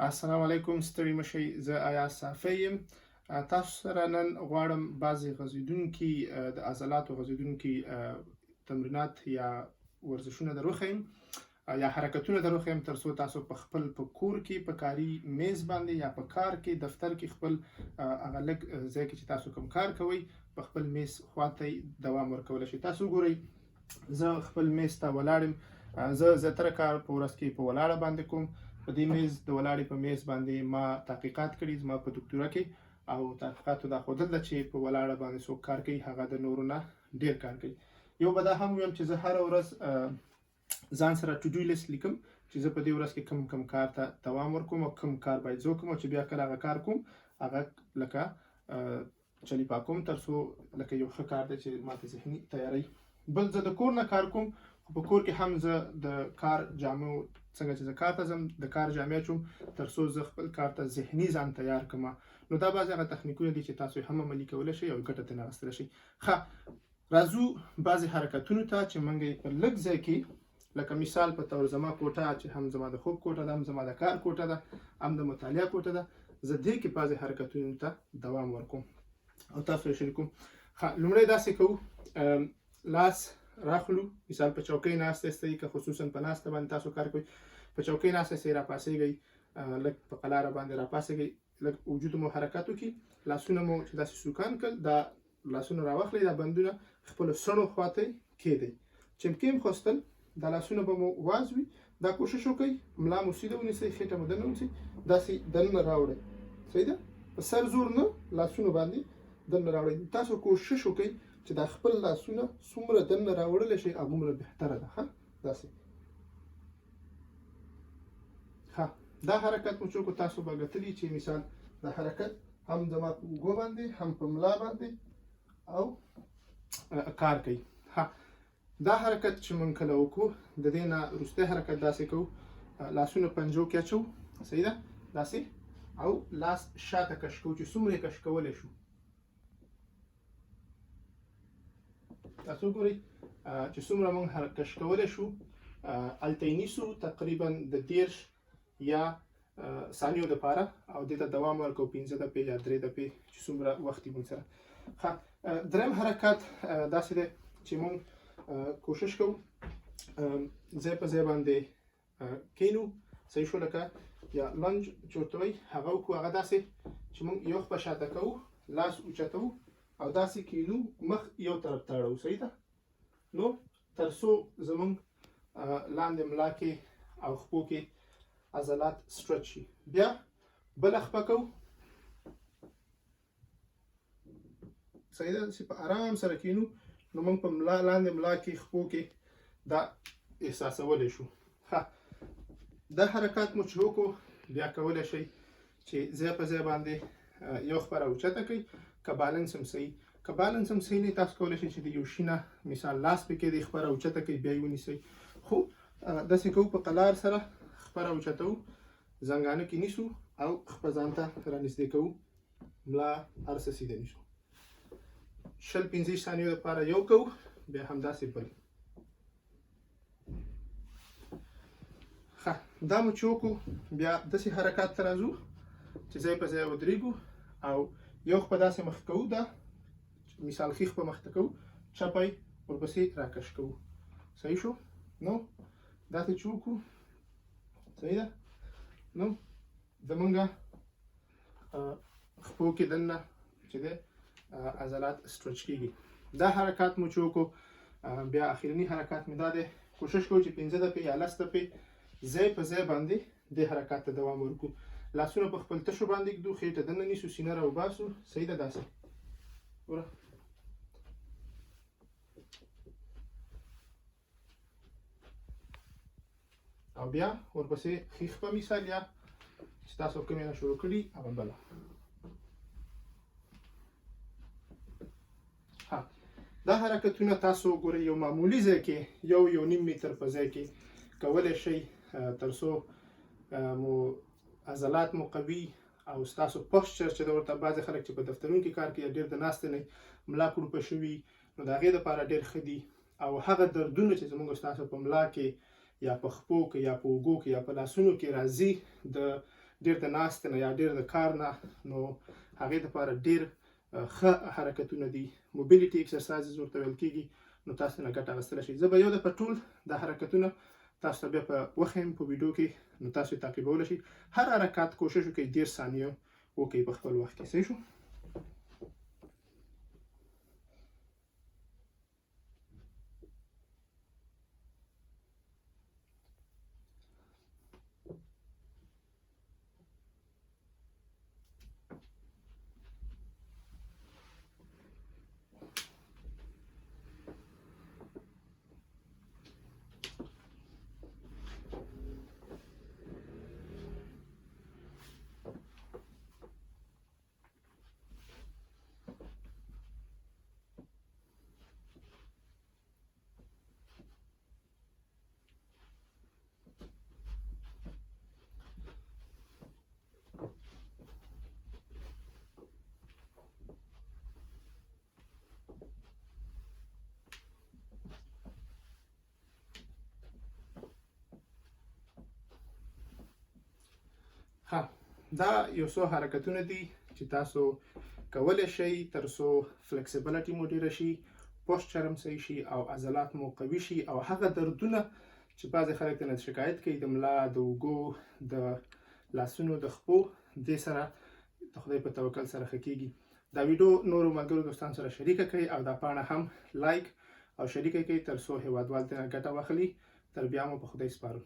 السلام علیکم، ستړي مشي. زه ایاز صافی یم. تاسو سره نن غواړم بعضې غځېدونکي، د عضلاتو غځېدونکي تمرینات یا ورزشونه در وښیم یا حرکتونه در وښیم، تر څو تاسو په خپل په کور کې په کاري میز باندې یا په کار کې، دفتر کې، خپل هغه لږ ځای کې چې تاسو کوم کار کوئ، په خپل میز خواته دوام ورکولی شئ. تاسو وګورئ، زه خپل میز ته ولاړ یم. زه زیاتره کار په ورځ کې په ولاړه باندې کوم. په دې میز، د ولاړې په میز باندې ما تحقیقات کړي زما په دکتورا کې، او تحقیقاتو دا ښودل ده چې په ولاړه باندې څوک کار کوي، هغه د نورو نه ډیر کار کوي. یو به دا هم ویم چې زه هره ورځ ځان سره to do list لیکم چې زه په دې ورځ کې کوم کوم کار ته دوام ورکوم او کوم کار باید زه وکړم، چې بیا کله هغه کار کوم، هغه لکه چلی پاکوم، تر څو لکه یو ښه کار دی چې ماته ذهني تیاری. بل، زه د کور نه کار کوم، خو په کور کې هم زه د کار جامو، څنګه چې زه کار ته ځم، د کار جامې اچوم، تر څو زه خپل کار ته ذهني ځان تیار کړم. نو دا بعضې هغه تخنیکونه دي چې تاسو یې هم عملي کولی شئ او ګټه ترې اخیستلی شئ. ښه، راځو بعضې حرکتونو ته چې موږ یې په لږ ځای کې، لکه مثال په طور زما کوټه چې هم زما د خوب کوټه ده، هم زما د کار کوټه ده، هم د مطالعه کوټه ده، زه دې کې بعضې حرکتونو ته دوام ورکوم او تاسو یې شریکوم. ښه، لومړی داسې کوو، لاس راخلو. مثال په چوکۍ ناست یاستئ، که خصوصا په ناسته باندې تاسو کار کوئ، په چوکۍ ناست یاستئ، راپاڅېږئ، لږ په قلاره باندې راپاڅېږئ، لږ وجود مو حرکت وکړي. لاسونه مو چې داسې سوکان کړل، دا لاسونه راواخلئ، دا بندونه خپلو څڼو خواته کېږدئ. چې کېنښوستل، دا لاسونه به مو واز وي. دا کوشش وکړئ ملا مو سیده ونیسئ، خېټه مو دننه ونیسئ، داسې دننه راوړئ. صحیح ده؟ په سر زور نه، لاسونو باندې دننه راوړئ. تاسو کوشش وکړئ چې دا خپل لاسونه څومره دننه راوړلی شئ، هغومره بهتره ده. ښه، داسې. ښه، دا حرکت مو چې وکړو، تاسو به کتلي چې مثال دا حرکت هم زما په اوږو باندې، هم په ملا باندې او کار کوي. ښه، دا حرکت چې مونږ کله وکړو، د دې نه وروستی حرکت داسې کوو، لاسونه پنجو کې اچوو. صحیح ده؟ داسې، او لاس شاته کش کوو چې څومره یې کش کولی شو. تاسو ګورئ چې څومره مونږ کش کولی شو، هلته یې نیسو تقریبا د 30 یا ثانیو دپاره، او دې ته دوام ورکوو 5 دقیقې یا 3 دقیقې، چې څومره وخت یې مونږ سره. ښه، دریم حرکت داسې دی چې مونږ کوشش کوو ځای په ځای باندې کینو. صحیح شو؟ لکه یا lunge چې ورته وایي، هغه وکړو. هغه داسې چې مونږ یو خپه شاته کوو، لاس اوچتوو او داسې کینو، مخ یو طرف ته اړوو. صحیح ده؟ نو تر څو زمونږ لاندې ملا کې او خپو کې عضلات stretch شي. بیا بله خپه کوو. صحیح ده؟ چې په آرام سره کینو، نو موږ په ملا، لاندې ملا کې، خپو کې دا احساسولی شو. ښه، دا حرکات مو چې وکړو، بیا کولی شئ چې ځای په ځای باندې یو خپه راوچته کړئ، که بالانس هم صحیح، که بالانس هم صحیح نه، تاسو کولی شئ چې د یو شي نه مثال لاس پې کېږدئ، خپه راوچته کړئ، بیا یې ونیسئ. خو داسې کوو، په قلار سره خپه راوچتوو، زنګانه کې نیسو او خپه ځان ته رانږدې کوو، ملا هر څه سیده نیسو. 20 25 ثانیو لپاره یو کوو، بیا همداسې بل. ښه، دا مو چې وکړو، بیا داسې حرکات ته راځو چې ځای په ځای ودرېږو او یو خپه داسې مخ کوو، دا مثال ښي خپه مخته کوو، چپه یې ورپسې راکش کوو. صحیح شو؟ نو داسې چې وکړو، صحیح ده؟ نو زمونږ خپو کې دننه چې دی عضلات stretch کیږي. دا حرکات مو چې وکړو، بیا اخرنی حرکات مې دا دی، کوشش کوو چې 5 دقیقې یا 10 دقیقې ځای په ځای باندې دې حرکات ته دوام ورکړو. لاسونه په خپل تشو باندې ږدو، خېټه دننه نیسو، سینه راوباسو. صحیح ده؟ داسې ګوره. او بیا ورپسې ښي خپه، مثال یا چې تاسو کومې نه شروع کړي، هغه بله. ها، دا حرکتونه تاسو ګورئ، یو معمولي ځای کې، یو یو نیم متر په ځای کې کولی شئ، تر څو مو عضلات مو قوي او ستاسو posture چې د ورته بعضې خلک چې په دفترونو کې کار کوي، ډېر د ناستې نه ملا کړوپه شوي، نو د هغې دپاره ډېر ښه دي. او هغه دردونه چې زموږ ستاسو په ملا کې یا په خپو کې یا په اوږو کې یا په لاسونو کې راځي، د ډیر د ناستې نه یا ډیر د کار نه، نو هغې دپاره ډیر ښه حرکتونه دي، mobility exercises ورته ویل کېږي. نو تاسو نه ګټه اخیستلی شئ. زه به یو دفعه ټول دا حرکتونه تاسو ته بیا په وښیم په ویډیو کې، نو تاسو یې تعقیبولی شئ. هر حرکت کوشش وکړئ 30 ثانیې وکړئ په خپل وخت کې. صحیح شو؟ ها، دا یو څو حرکتونه دي چې تاسو کولی شئ تر څو flexibility مو ډیره شي، posture هم صحیح شي او عضلات مو قوي شي، او هغه دردونه چې بعضې خلک ترې شکایت کوي د ملا، د اوږو، د لاسونو، د خپو، دې سره د خدای په توکل سره ښه کیږي. دا ویډیو نورو ملګرو دوستانو سره شریکه کړئ او دا پاڼه هم like او شریکه کړئ تر څو هیوادوال ترې ګټه واخلي. تر بیا مو په خدای سپارو.